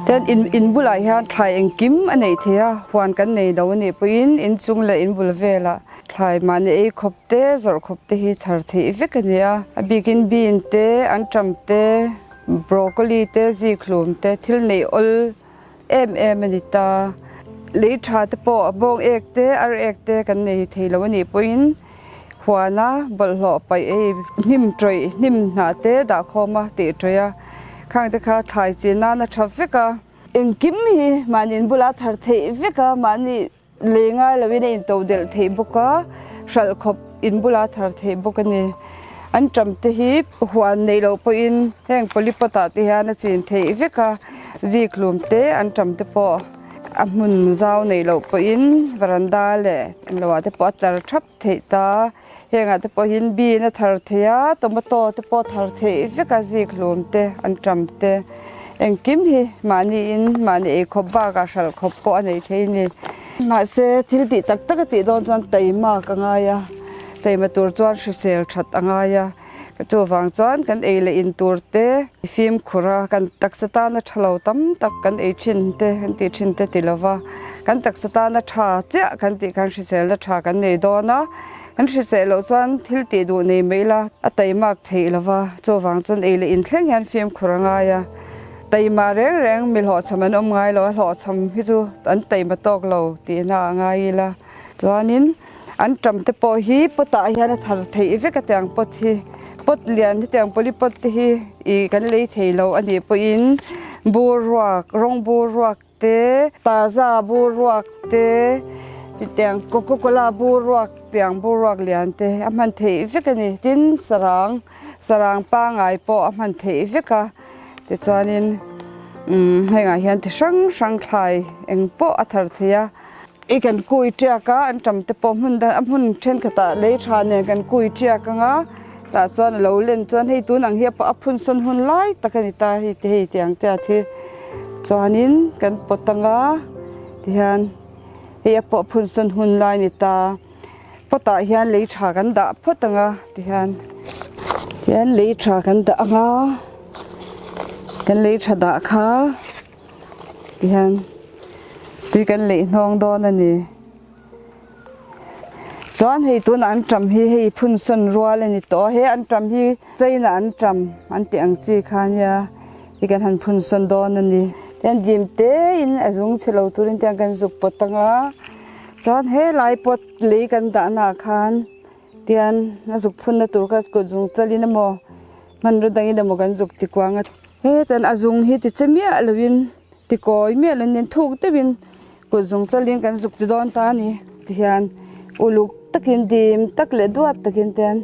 Tian in in bulah hian thlai engkim a neih theih a, huan kan nei lo a nih pawhin inchung leh in bul velah thlai mahni ei khawp te zawrh khawp te hi thar theih vek a ni a, a bikin bean te anṭam te broccoli te zikhlum te thil neih awl em em a ni ta. Lei tha te pawh bawng ek te ar ek te kan nei thei lo a nih pawhin huana bawlhhlawh paih ei hnim tawih hnim hnah te dah khawm a tih tawih a, khang te kha thlai chin nan a tha vek a. Engkim hi mahni in bula thar theih vek a, mahni Lei ngai loin a into delh theih bawk a, hralh khawp in bula thar theih bawk a ni. An ṭam te hi huan neih loh pawhin heng polypot ah te hian a chin theih vek a, zikhlum te an ṭam te pawh a hmun zau neih loh pawhin varanda leh englo ah te pawh a tlar thap theih ta. Heng ah te pawh hian bean a thar theih a, tomato te pawh a thar theih vek a, zikhlum te an ṭam te engkim hi mahni in mahni ei khawp bakah hralh khawp pawh a nei thei a ni. Mahse thil tih tak tak a tih dawn chuan taima ka ngai a, taima tur chuan hrisel that a ngai a, chuvang chuan kan ei leh in tur te fimkhur a, kan taksa tana tha lo tam tak kan ei thin te kan tih thin te ti lova, kan taksa tana tha chiah kan tih khan hriselna tha kan nei dawn a, kan hrisel loh chuan thil tih duh nei mai ila a taimak theih lova, chuvang chuan ei leh in thleng hian fimkhur a ngai a, taima reng reng mi hlawhchham an awm ngai lo a, hlawhchham hi chu an taima tawk lo tihna a ngai ila chuanin. An ṭam te pawh hi pot ah hian a thar theih vek a tiang pot hi pot lian hetiang poly pot te hi ih kan lei thei lo a nih pawhin bur ruak rawng bur ruak te taza bur ruak te tiang coca cola bur ruak tiang bur ruak lian te a hman theih vek a ni tin sarang sarang pangai pawh a hman theih vek a tichuanin umm hengah hian ti hrang hrang thlai eng pawh a thar thei a. I kan kui tiak a an tam te pawh hmun dang a hmun thenkhatah lei tha nen kan kui tiak ang a tah chuan a lo len chuan hei tun ang hi a phun sawn hun lai tak a ni ta hei te hei tiang te a thi chuanin kan pawt ang a tihian hei a pawh phun sawn hun lai a ni ta pot ah hian lei tha kan dah phawt ang a tihian tihian lei tha kan dah ang a kan lei tha dah kha. Tihian tui kan leih hnawng dawn a ni. Chuan hei tunah an ṭam hi hei phun sawn rual a ni tawh a, he an ṭam hi China an ṭam an tih ang chi kha nia hi kan han phun sawn dawn a ni. Tihian dim tein a zung chhe lo turin tiang kan zuk pawt ang a, chuan helai pawt lei kan dahnaah khan tihian a zuk phunna tur kha kut zung chalin emaw hmanraw dangin emaw kan zuk ti kuang a. Hetan a zung hi ti che miah lovin ti kawi miah lovin in thuk deuhin kut zung chalin kan zuk ti dawn ta a ni tihian uluk takin dim tak leh duat takin te hian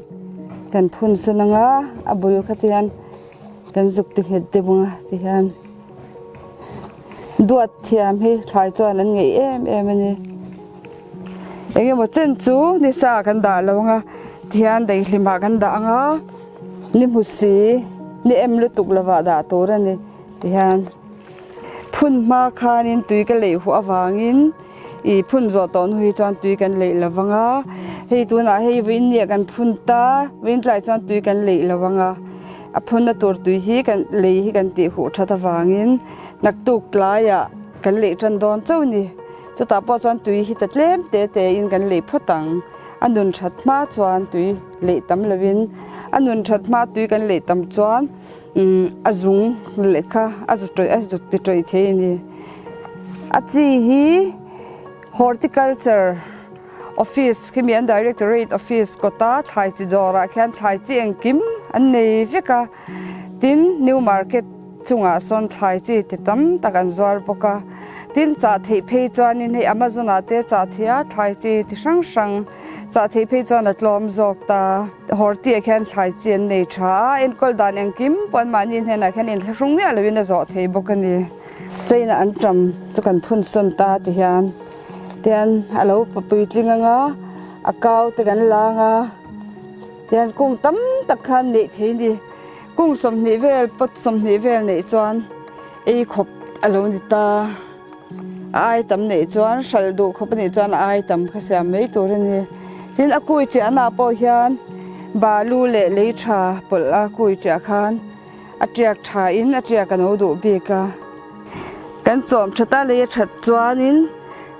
kan phun sawn ang a a bul kha te hian kan zuk ti nghet deuh ang a tihian duat thiam hi thlai chuan an ngeih em em a ni engemaw chen chu ni sa kan dah lo ang a tihian daihlimah kan dah ang a. Ni hmu si, ni em lutuk lovah dah tur a ni tihian phun hma khanin tui ka leih huh avangin ih phun zawh tawh hnu hi chuan tui kan leih lo vang a, hei tunah hei vawiin ni ah kan phun ta, vawiin tlai chuan tui kan leih lo vang a, a phunna tur tui hi kan lei hi kan tih huh that avangin naktuk tlaiah kan leih tan dawn chauh a ni, chutah pawh chuan tui hi ta tlem te te in kan leih phawt ang, a nun that hma chuan tui. Leih tam lovin a nun that hma tui kan leih tam chuan a zung leh kha a zu tawih a zut ti tawih thei a ni. A chi hi Horticulture Office khimi an Directorate Office kawta thlai chi dawrah khian thlai chi engkim an nei vek a, tin New Market chungah sawn thlai chi ti tam tak an zuar bawk a, tin chah theih phei chuanin hei Amazon ah te chah theih a thlai chi ti hrang hrang chah theih phei chuan a tlawm zawk ta. Horti ah khian thlai chi an nei tha a, enkawl dan engkim pawh an mahni hnenah khian inthlahrung miah lovin a zawh thei bawk a ni. China an ṭam chu kan phun sawn ta ti hian tihian a lo puitling ang a, a kau te kan lang a, tihian kung tam tak khan neih thei a ni. Kung 20 vel pot 20 vel neih chuan ei khawp a lo ni ta. A ai tam neih chuan hralh duh khawp a nih chuan a ai tam kha siam mai tur a ni. Tin a kui tiahna pawh hian balu leh lei tha pawlh a kui tiah khan a tiak tha in a tiak a no duh bik a. Kan chawm that a lei a that chuanin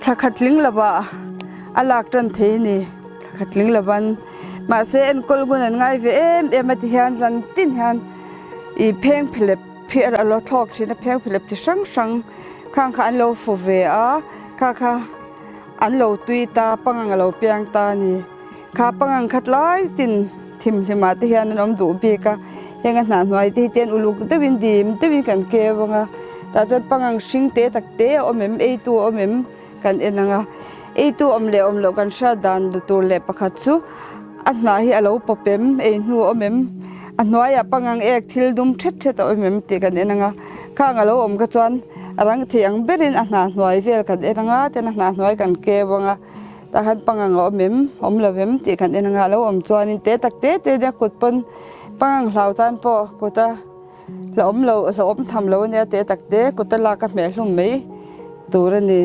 thla khat tling lovah a lak tan thei a ni. Thla khat tling lovan mahse enkawl ngun an ngai ve em em a ti hian zan tin hian ih pheng phelep hi a lo thlawk thin a pheng phelep chi hrang hrang khang kha an lo fu ve a kha kha an lo tui ta pangang a lo piang ta a ni. Kha pangang khat lai tin thimhlimah te hian an awm duh bik a, heng a hnah hnuai te hi te an uluk deuhin dim deuhin kan keu ang a, tah chuan pangang hring te tak te a awm em, eitu a awm em kan en ang a, eitu awm leh awm loh kan hriat dan tur leh pakhat chu a hnah hi a lo pawp em, ei hnu a awm em, a hnuaiah pangang ek thil dum thet thet a awm em tih kan en ang a, khang a lo awm kha chuan a rang thei ang berin a hnah hnuai vel kan en ang a, tin a hnah hnuai kan keu ang a. Tah khan pangang a awm em? Awm lo em tih kan en anga a lo awm chuanin te tak te te nia kut pawn pangang hlau tan pawh kut a la awm lo la awm tham lo ania te tak te kut a lak a hmeh hlum mai tur a ni.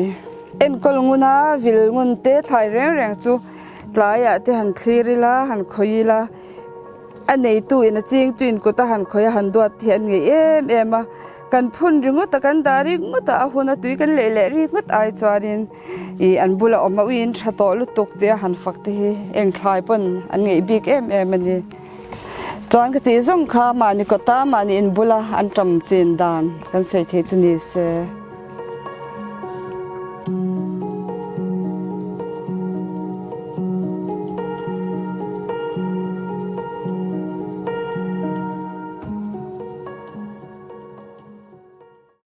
Enkawl ngun a vil ngun te thlai reng reng chu tlaiah te han thlir ila han khawih ila a neitu in a chingtu in kut a han khawih a han duat hi an ngeih em em a kan phun ringawt a kan dah ringawt a a hun a tui kan leh leh ringawt ai chuanin. Ih an bula awm a uiin tha tawh lutuk tia han fak te hi eng thlai pawn an ngeih bik em em a ni. Chuan ka tih zawng kha mahni kawta mahni in bula an ṭam chin dan kan sawi thei chu ni se.